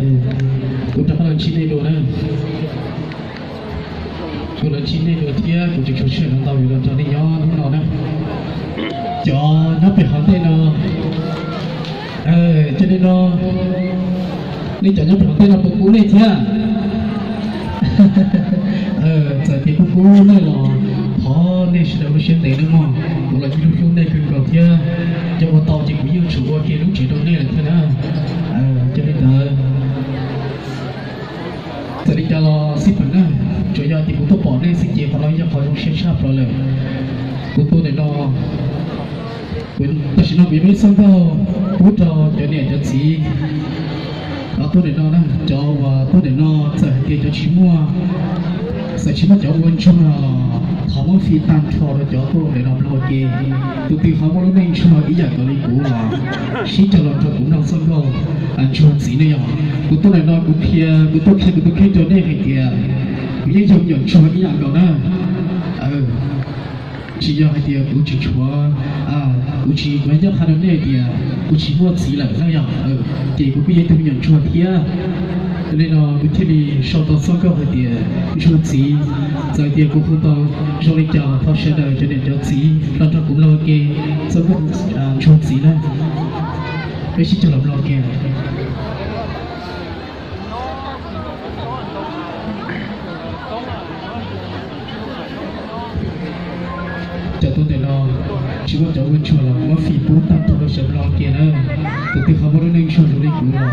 Kuv rov qab los ntsib nej dua na. Kuv los ntsib nej dua thiab kuv tseem tshuav sij hawm no ntau yuav los nrog nej nyob hnub no na. Cov nyob pem hauv ntej no, cov nej no, nej cov nyob pem hauv ntej no puas kub nej thiab? Txawm tias kub kub nej los thov nej sawv daws ua siab ntev nawb mog. Kuv los yeej hlub hlub nej kawg nkaus thiab. Yog ua tau ces kuv yeej yuav tsum ua kiag lub tsev rau nej lawm thiab na. Yog li ntawd, txawm li cas los xij peem na, tsuas yog tias kuv tuaj pom nej xwb ces qhov no yog qhov zoo siab tshaj plaws lawm. Kuv tuaj ntawm no, tam sim no kuv yuav muab ib txoj nkauj pub rau cov niam cov txiv tuaj ntawm no na. Cov uas tuaj ntawm no txawm hais tias cov tsis muaj, txawm tsis muaj cov ua ntsuag los thov muab fij tag nrho rau cov tuaj ntawm no mloog ua ke. Tus twg ho muaj lub neej ntsuag ib yam nkaus li kuv los sib cog los nrog kuv mloog txoj nkauj ntsuag txiv ne yom. Kuv tuaj ntawm no kuv qhia, kuv tuaj qhia kuv tus kheej rau nej hais tias kuv yeej yog me nyuam ntsuag ib yam nkaus na. Tsis yog hais tias kuv tsis tshuav, kuv tsis, kuv ncaj qha rau nej hais tias kuv tsis muaj txiv lawm na yom. Ces kuv kuj yog ib tug me nyuam ntsuag thiab. Yog li no kuv thiaj li sau tau txoj nkauj hais tias ntsuag txiv. Txawm tias kuv hu tau zoo li cas los thov sawv daws cov niam cov txiv los nrog kuv mloog ua ke txoj nkauj ntsuag txiv na. Peb sib cog los mloog ua ke. Cov tuaj ntawm no tsis muaj cov ua ntsuag los muab fij pub tag nrho rau sawv daws mloog ua ke na. Tus twg ho muaj lub neej ntsuag zoo li kuv los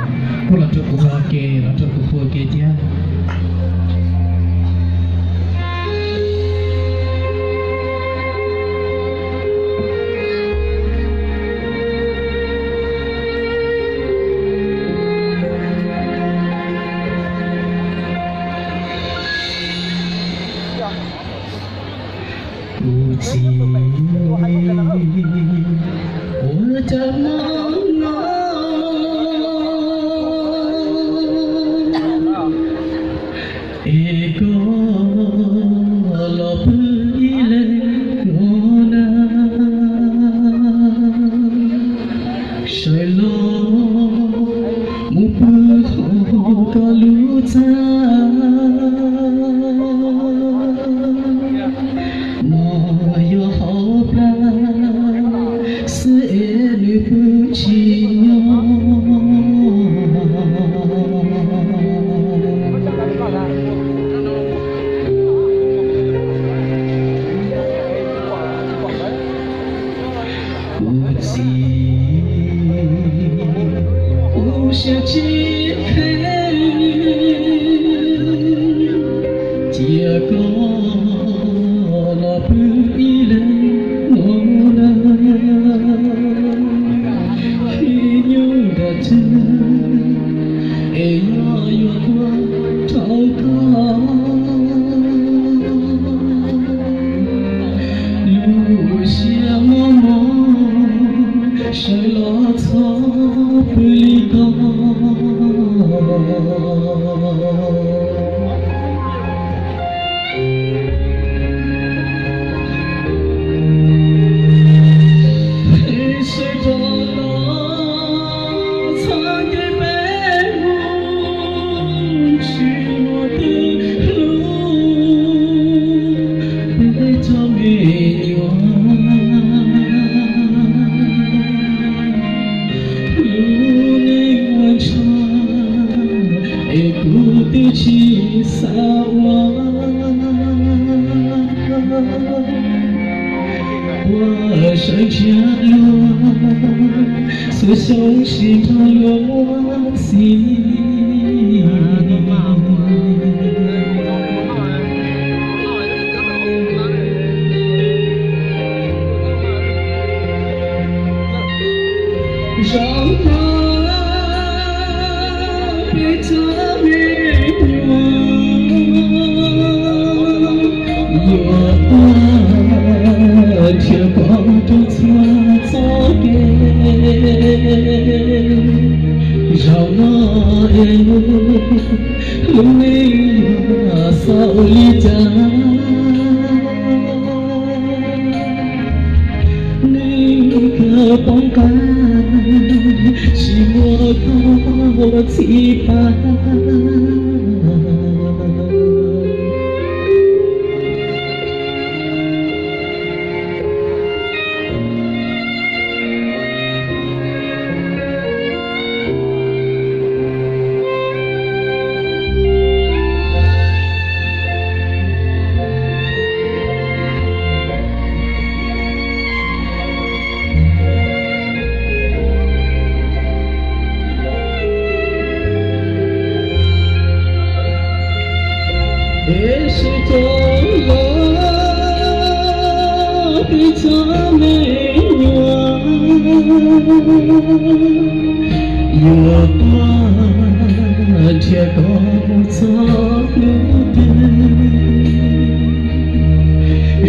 kuj los nrog kuv mloog ua ke, los nrog kuv hu ua ke thiab. Kuv txiv, ua cas hnub no es koj los pw ib leeg no na? Sawv los mus pw hauv koj lub txaj, no yog hauv plag xwb es nws pw tsis nyob. Kuv txiv, kuv siab tsis kheev, cia koj los pw ib leeg no na. Khib nyooj nram tsev es yog yuav tuaj rau koj, lub siab mob mob sawv los txhob pw li ko. Sawv rov los txhawb nqi peb mus, tsis muaj twg hlub peb cov me nyuam. Lub neej ua ntsuag es kuv twb tsis xav ua, ua sawv ntsiag luag, xwb xyoo sim nrog luag muaj xiv. Zaum no peb cov me nyuam yuav tuaj nrhiav pov rau txhua txoj kev. Zaum no es lub neej yuav xaus li cas? Neeg kawg poob qab tsis Ua koj ua txiv pab. Es sib cog los peb txog me nyuam, yuav tuaj nrhiav koj mus txog hnub twg.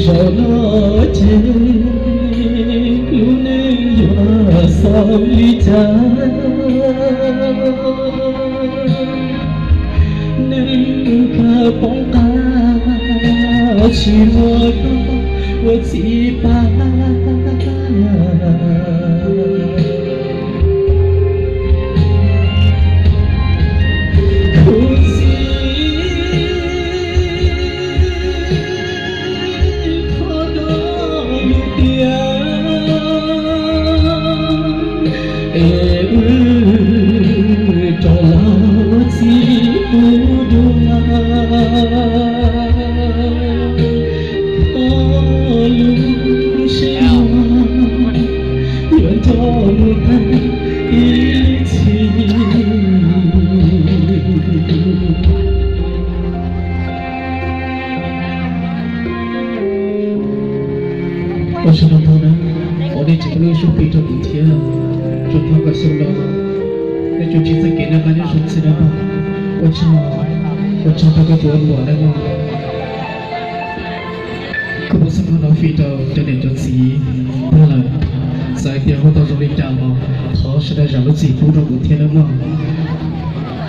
Zaum no ces lub neej yuav xaus li cas? Neeg kawg poob qab tsis muaj koj ua txiv pab. Khuv xim qhov koj lus tias es wb rov los ua txij ua nkawm dua. Koj lub siab yuav nrog mus tag ib txhis. Ua tsaug ntau ntau na, ua nej tseem pub lub sub pis rau kuv thiab. Tsuas thov kom xyoo no nej tsuas ntsib txoj kev noj qab nyob zoo txhia na mog. Ua tsaug, ua tsaug rau koj tus ua luam na mog. Kuv muab xab phau no fij rau cov niam cov txiv tag lawm. Txawm hais tias hu tau zoo li cas los thov sawv daws zam lub txim pub rau kuv thiab na mog.